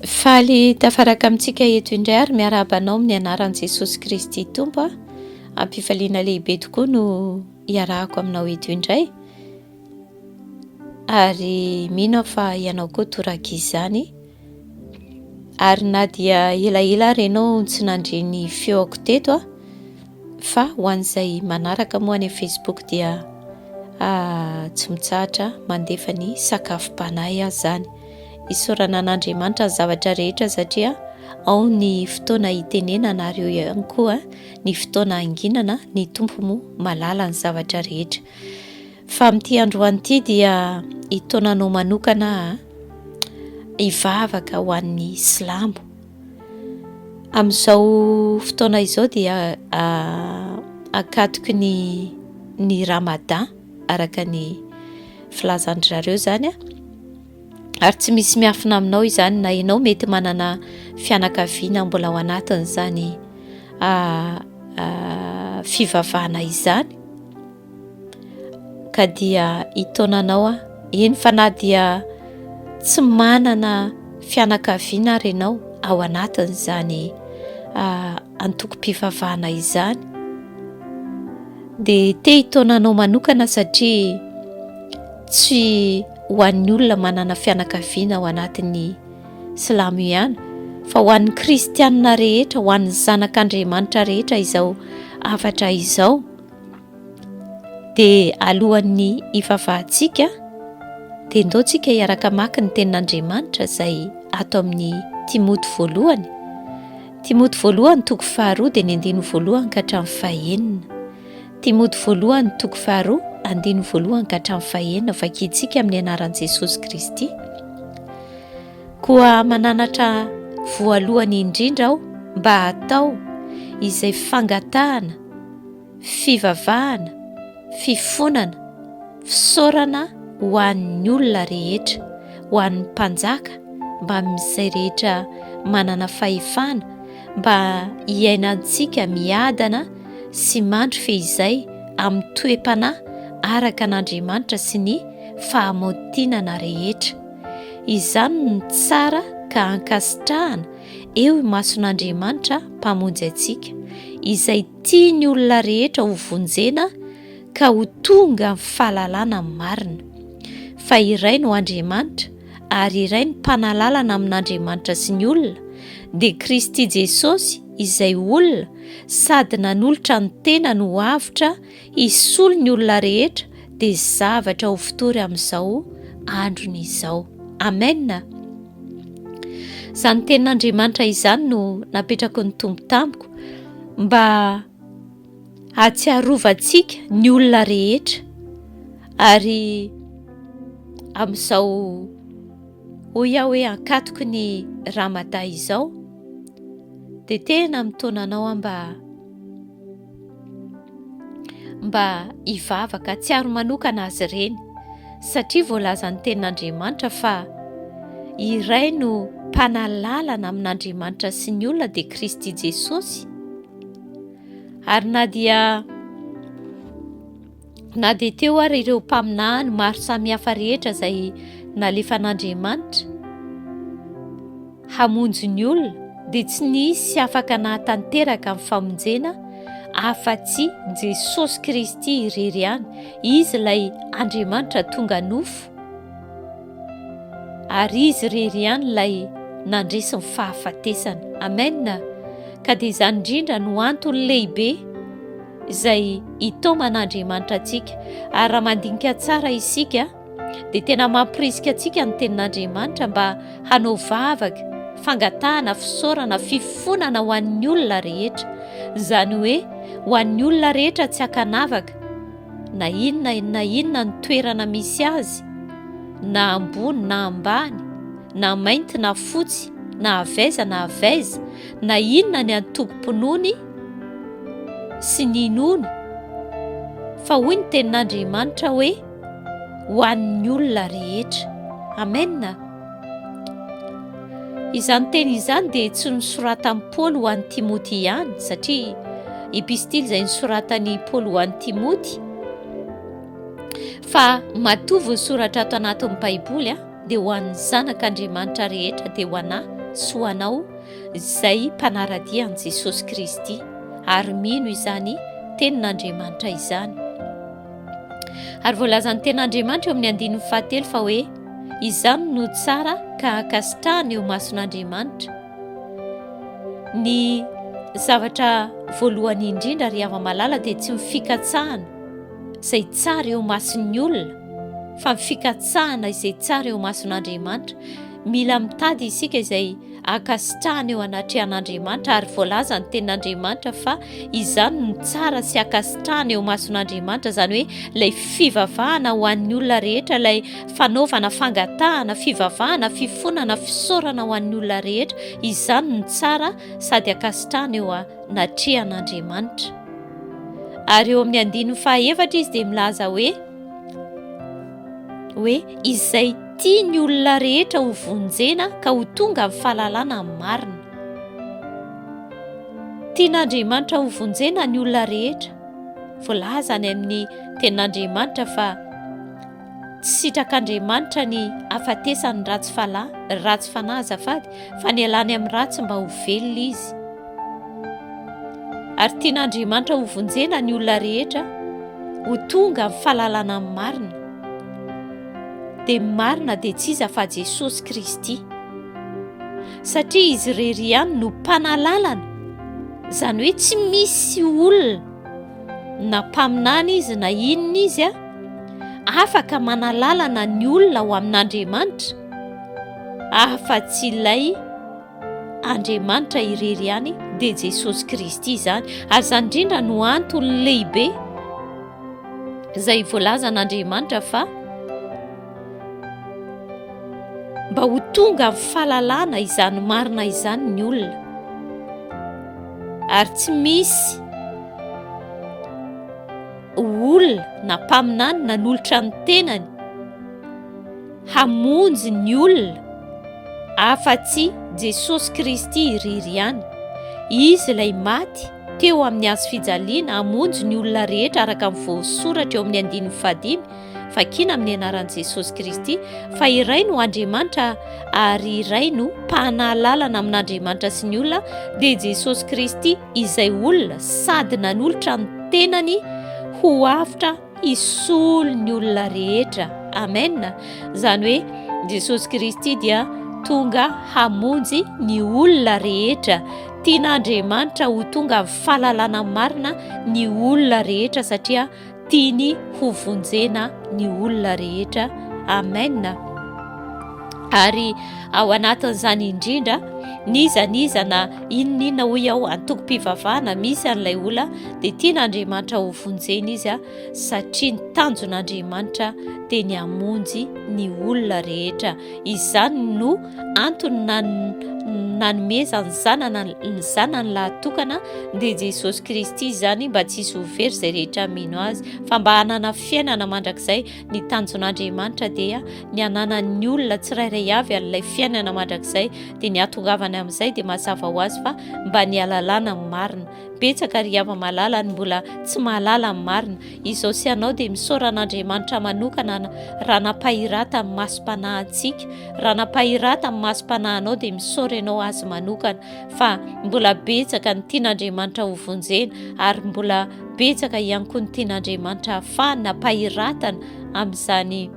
Faly tafaraka amintsika eto indray ary miarahaba anao amin'ny anaran'i Jesosy Kristy Tompo a. Ampifaliana lehibe tokoa no iarahako aminao eto indray. Ary mino aho fa ianao koa toraka izany. Ary na dia elaela ary ianao tsy nandre ny feoko teto a, fa ho an'izay manaraka moa any amin'ny Facebook dia tsy mitsahatra mandefa ny sakafom-panahy aho izany. Isaorana an'Andriamanitra ny zavatra rehetra satria ao ny fotoana hitenenana ary eo ihany koa ny fotoana hanginana, ny Tompo moa mahalala ny zavatra rehetra. Fa amin'ity androany ity dia hitaona anao manokana aho hivavaka ho an'ny silamo. Amin'izao fotoana izao dia ankatoky ny ny ramadan araka ny filazan-dry zareo izany ary tsy misy miafina aminao izany na ianao mety manana fianakaviana mbola ao anatin'izany fivavahana izany. Ka dia hitaona anao aho, eny fa na dia tsy manana fianakaviana ary ianao ao anatin'izany antokom-pivavahana izany, dia te hitaona anao manokana satria tsy ho an'ny olona manana fianakaviana ao anatin'ny silamo ihany fa ho an'ny kristianina rehetra, ho an'ny zanak'Andriamanitra rehetra izao hafatra izao. Dia alohan'ny hivavahantsika dia ndao tsika hiaraka hamaky ny tenin'Andriamanitra izay ato amin'ny Timoty voalohany. Timoty voalohany toko faharoa dia ny andininy voalohany ka hatramin'ny fahenina. Timoty voalohany toko faharoa andininy voalohany ka hatramin'ny fahenina vakintsika amin'ny anaran'i Jesosy Kristy. Koa mananatra voalohany indrindra aho mba hatao izay fangatahana fivavahana, fifonana, fisaorana ho an'ny olona rehetra, ho an'ny mpanjaka mbamin'izay rehetra manana fahefana mba hiainantsika miadana sy mandry fehizay amin'ny toe-panahy araka an'Andriamanitra sy ny fahamaotinana rehetra. Izany no tsara ka ankasitrahana eo imason'Andriamanitra Mpamonjy antsika, izay tia ny olona rehetra ho vonjena ka ho tonga amin'ny fahalalana ny marina. Fa iray no Andriamanitra, ary iray ny mpanalalana amin'Andriamanitra sy ny olona, dia Kristy Jesosy izay olona sady nanolotra ny tenany ho avotra hisolo ny olona rehetra dia zavatra ho fotory amin'izao androny izao. Amen! Izany tenin'Andriamanitra izany no napetraky ny Tompo tamiko mba hahatsiarovantsika ny olona rehetra ary amin'izao hoy aho hoe ankatoky ny Ramada izao dia tena mitaona anao aho mba mba hivavaka hatsiaro manokana azy ireny satria voalazan'ny tenin'Andriamanitra fa iray no mpanalalana amin'Andriamanitra sy ny olona dia Kristy Jesosy ary na dia Na dia teo ary ireo mpaminany maro samihafa rehetra izay nalefan'Andriamanitra hamonjy ny olona, dia tsy nisy afaka nahatanteraka ny famonjena afa-tsy Jesosy Kristy irery ihany. Izy ilay Andriamanitra tonga nofo, ary Izy irery ihany ilay nandresy ny fahafatesana. Amen! Ka dia izany indrindra no antony lehibe izay itaoman'Andriamanitra antsika. Ary raha mandinika tsara isika, dia tena mampirisika antsika ny tenin'Andriamanitra mba hanao vavaka, fangatahana, fisaorana, fifonana ho an'ny olona rehetra. Izany hoe ho an'ny olona rehetra tsy ankanavaka, na inona na inona ny toerana misy azy, na ambony na ambany, na mainty na fotsy, na avy aiza na avy aiza, na inona ny antokom-pinoany sy ny inoany, fa hoy ny tenin'Andriamanitra hoe ho an'ny olona rehetra. Amen. Izany teny izany dia tsy nosoratan'i Paoly ho an'i Timoty ihany, satria epistily izay nosoratan'i Paoly ho an'i Timoty, fa matoa voasoratra ato anatin'ny Baiboly, dia ho an'ny zanak'Andriamanitra rehetra dia ho anà sy ho anao izay mpanara-dia an'i Jesosy Kristy ary mino izany tenin'Andriamanitra izany. Ary voalazan'ny tenin'Andriamanitra eo amin'ny andininy fahatelo fa hoe izany no tsara ka ankasitrahana eo mason'Andriamanitra. Ny zavatra voalohany indrindra ry hava-malala dia tsy ny fikatsahana izay tsara eo mason'ny olona fa ny fikatsahana izay tsara eo mason'Andriamanitra. Mila mitady isika izay ankasitrahana eo anatrehan'Andriamanitra ary voalaza ny tenin'Andriamanitra fa izany no tsara sy ankasitrahana eo mason'Andriamanitra, izany hoe ilay fivavahana ho an'ny olona rehetra, ilay fanaovana fangatahana, fivavahana, fifonana, fisaorana ho an'ny olona rehetra, izany no tsara sady ankasitrahana eo anatrehan'Andriamanitra. Ary eo amin'ny andininy fahaefatra izy dia milaza hoe hoe izay tia ny olona rehetra ho vonjena ka ho tonga amin'ny fahalalana ny marina. Tian'Andriamanitra ho vonjena ny olona rehetra. Voalaza any amin'ny tenin'Andriamanitra fa tsy sitrak'Andriamanitra ny hafatesan'ny ratsy falahy, ratsy fanahy azafady, fa ny alany amin'ny ratsy mba ho velona izy. Ary tian'Andriamanitra ho vonjena ny olona rehetra ho tonga amin'ny fahalalana ny marina. Dia ny marina dia tsy iza fa Jesosy Kristy. Satria izy irery ihany no mpanalalana, izany hoe tsy misy olona na mpaminany izy na inona izy a, afaka manalalana ny olona ho amin'Andriamanitra afa-tsy ilay Andriamanitra irery ihany dia Jesosy Kristy izany. Ary izany indrindra no antony lehibe izay voalazan'Andriamanitra fa mba ho tonga amin'ny fahalalana izany marina izany ny olona. Ary tsy misy olona na mpaminany nanolotra ny tenany hamonjy ny olona afa-tsy Jesosy Kristy irery ihany. Izy ilay maty teo amin'ny hazo fijaliana hamonjy ny olona rehetra araka ny voasoratra eo amin'ny andininy fahadimy, vakina amin'ny anaran'i Jesosy Kristy, fa iray no Andriamanitra ary iray no mpanalalana amin'Andriamanitra sy ny olona, dia Jesosy Kristy izay olona sady nanolotra ny tenany ho avotra hisolo ny olona rehetra. Amen. Izany hoe Jesosy Kristy dia tonga hamonjy ny olona rehetra. Tian'Andriamanitra ho tonga amin'ny fahalalana marina ny olona rehetra satria tiany ho vonjena ny olona rehetra. Amen. Ary ao anatin'izany indrindra, n'iza n'iza na inon'inona hoy aho antokom-pivavahana misy an'ilay olona dia tian'Andriamanitra ho vonjena izy satria ny tanjon'Andriamanitra dia ny hamonjy ny olona rehetra. Izany no antony nanomezany zanana ny zanany lahatokana dia Jesosy Kristy izany mba tsy hisy ho very izay rehetra mino azy fa mba hanana fiainana mandrakizay. Ny tanjon'Andriamanitra dia ny hananan'ny olona tsirairay avy an'ilay fiainana mandrakizay, dia ny hahatongavany amin'izay dia mazava ho azy fa mba ny halalana ny marina. Betsaka ry hava-malala ny mbola tsy mahalala ny marina. Izao sy ianao dia misaora an'Andriamanitra manokana raha nampahirata ny masom-panahintsika. Raha nampahirata ny masom-panahinao dia misaora ianao Azy manokana fa mbola betsaka ny tian'Andriamanitra ho vonjena ary mbola betsaka ihany koa ny tian'Andriamanitra hahafahana hampahiratana amin'izany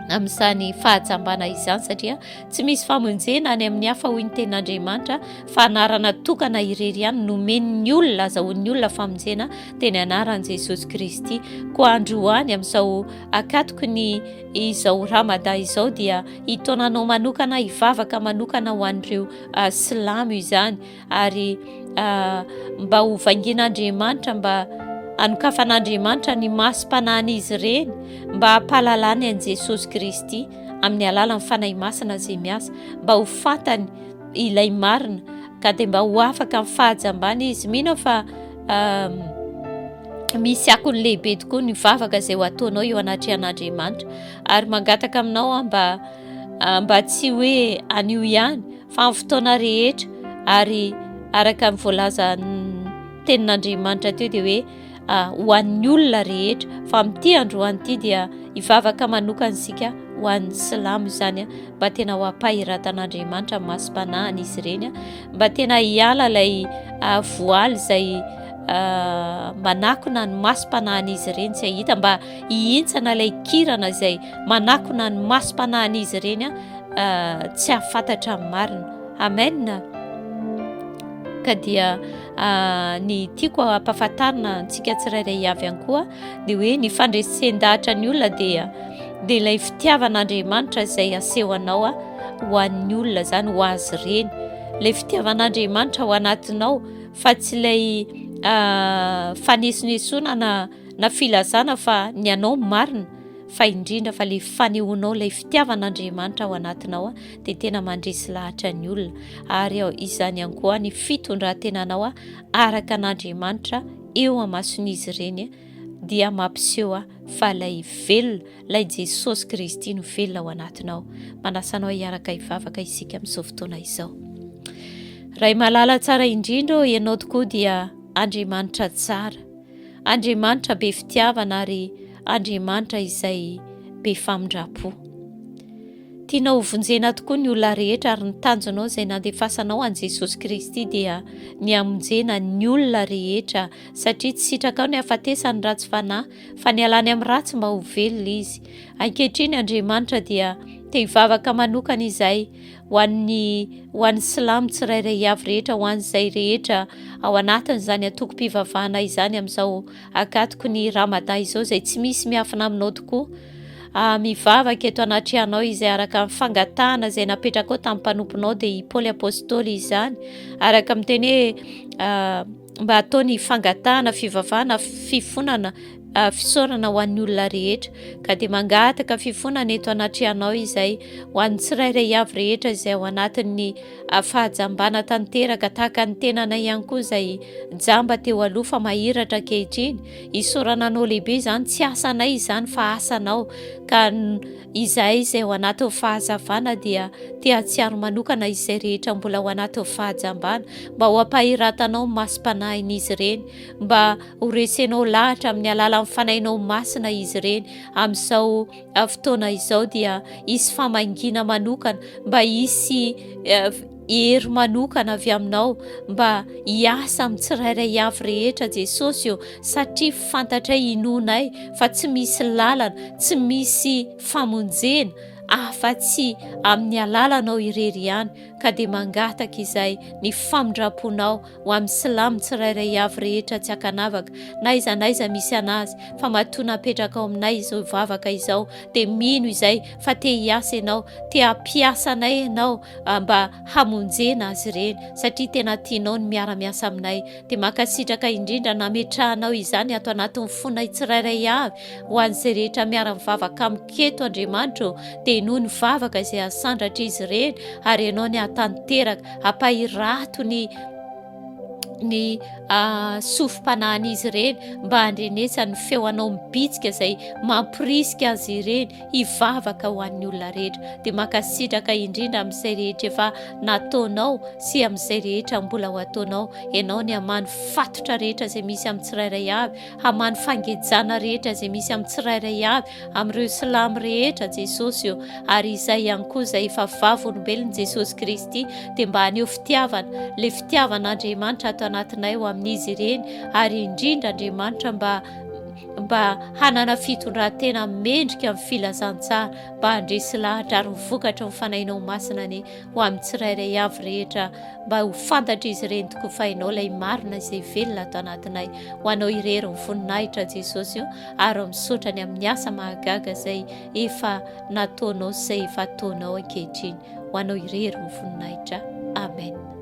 amin'izany fahajambana izany satria tsy misy famonjena any amin'ny hafa hoy ny tenin'Andriamanitra fa anarana tokana irery ihany nomen'ny olona azahoan'ny olona famonjena dia ny anaran'i Jesosy Kristy. Koa androany amin'izao akatoky ny izao Ramadan izao dia hitaona anao manokana hivavaka manokana ho an'ireo ah, silamo izany ary mba ho vangin'Andriamanitra mba hanokafan'Andriamanitra ny masom-panahin'izy ireny mba hampahalalany an'i Jesosy Kristy amin'ny alalan'ny Fanahy Masina izay miasa mba ho fantany ilay marina ka dia mba ho afaka amin'ny fahajambana izy. Mino aho fa misy akony lehibe tokoa ny vavaka izay ho ataonao eo anatrehan'Andriamanitra ary mangataka aminao aho mba mba tsy hoe anio ihany fa amin'ny fotoana rehetra ary araka ny voalazan'ny tenin'Andriamanitra teo dia hoe ah, ho an'ny olona rehetra fa amin'ity androany ity dia hivavaka manokana isika ho an'ny silamo izany mba tena ho ampahiratan'Andriamanitra ny masom-panahiny izy ireny mba tena hiala ilay voaly izay manakona ny masom-panahin'izy ireny tsy hahita mba hihintsana ilay kirana izay manakona ny masom-panahin'izy ireny tsy hahafantatra ny marina. Amen. Ka dia ny tiako hampahafantarina antsika tsirairay avy ihany koa dia hoe ny fandresen-dahatra ny olona dia dia ilay fitiavan'Andriamanitra izay asehonao ho an'ny olona izany ho azy ireny. Ilay fitiavan'Andriamanitra ao anatinao fa tsy ilay fanesonesoana na na filazana fa ny anao marina fa indrindra fa ilay fanehoanao ilay fitiavan'Andriamanitra ao anatinao dia tena mandresy lahatra ny olona ary izany ihany koa ny fitondran-tenanao araka an'Andriamanitra eo amason'izy ireny dia mampiseho fa ilay velona ilay Jesosy Kristy no velona ao anatinao. Manasa anao hiaraka hivavaka isika amin'izao fotoana izao. Ray malala tsara indrindra ô, ianao tokoa dia Andriamanitra tsara, Andriamanitra be fitiavana ary Andriamanitra izay be famindram-po. Tianao hovonjena tokoa ny olona rehetra ary ny tanjonao izay nandefasanao an'i Jesosy Kristy dia ny hamonjena ny olona rehetra satria tsy sitrakao ny hahafatesan'ny ratsy fanahy fa ny alany amin'ny ratsy mba ho velona izy. Ankehitriny Andriamanitra dia te hivavaka manokana izay ho an'ny ho an'ny silamo tsirairay avy rehetra ho an'izay rehetra ao anatin'izany antokom-pivavahana izany amin'izao akatoko ny Ramadan izao izay tsy misy miafina aminao tokoa. Ah, mivavaka eto anatrehanao izay araka ny fangatahana izay napetrakao tamin'ny mpanomponao dia i Paoly Apostoly izany araka miteny hoe ah, mba atao ny fangatahana fivavahana fifonana ah, fisaorana ho an'ny olona rehetra ka dia mangataka fifonana eto anatrehanao izay ho an'ny tsirairay avy rehetra izay ao anatin'ny ah, fahajambana tanteraka tahaka ny tenanay ihany koa izay jamba teo aloha fa mahiratra ankehitriny isaorana anao lehibe izany tsy asanay izany fa asanao ka Izahay izay ao anatin'ny fahazavana dia te hahatsiaro manokana izay rehetra mbola ao anatin'ny fahajambana, mba ho ampahiratanao ny masom-panahin'izy ireny, mba ho resenao lahatra amin'ny alalan'ny Fanahinao Masina izy ireny. Amin'izao fotoana izao dia hisy famangiana manokana, mba hisy hery manokana avy aminao mba hiasa amin'ny tsirairay avy rehetra Jesosy ô, satria fantatray inoanay fa tsy misy lalana, tsy misy famonjena afa-tsy amin'ny alalanao irery ihany, ka dia mangataka izay ny famindram-ponao ho amin'ny silamo tsirairay avy rehetra tsy ankanavaka na aiza na aiza misy anazy fa matoa napetraka ao aminay izao vavaka izao dia mino izay fa te hiasa ianao, te hampiasa anay ianao mba hamonjena azy ireny satria tena tianao ny miara-miasa aminay dia mankasitraka indrindra nametrahanao izany ato anatin'ny fonay tsirairay avy ho an'izay rehetra miara-mivavaka amiko eto Andriamanitra ô dia henoy ny vavaka izay asandratra izy ireny ary ianao ny hahatanteraka ampahirato ny ny uh, sofim-panahin'izy ireny mba handrenesany ny feo anao mibitsika izay mampirisika azy ireny hivavaka ho an'ny olona rehetra. Dia mankasitraka indrindra amin'izay rehetra efa nataonao sy amin'izay rehetra mbola ho ataonao. Ianao ny hamaha ny fatotra rehetra izay misy amin'ny tsirairay avy, hamaha ny fangejana rehetra izay misy amin'ny tsirairay avy, amin'ireo silamo rehetra Jesosy ô. Ary izay ihany koa izay efa vavolombelon'i Jesosy Kristy dia mba haneho fitiavana, ilay fitiavan'Andriamanitra ato anatinay ho amin'izy ireny, ary indrindra Andriamanitra mba mba hanana fitondran-tena mendrika amin'ny filazantsara, mba handresy lahatra ary ho vokatry ny Fanahinao Masina anie ho amin'ny tsirairay avy rehetra, mba ho fantatr'izy ireny tokoa fa Ianao ilay marina izay velona ato anatinay. Ho Anao irery ny voninahitra Jesosy o, ary misaotra ny amin'ny asa mahagaga izay efa nataonao sy izay efa ataonao ankehitriny. Ho Anao irery ny voninahitra. Amen.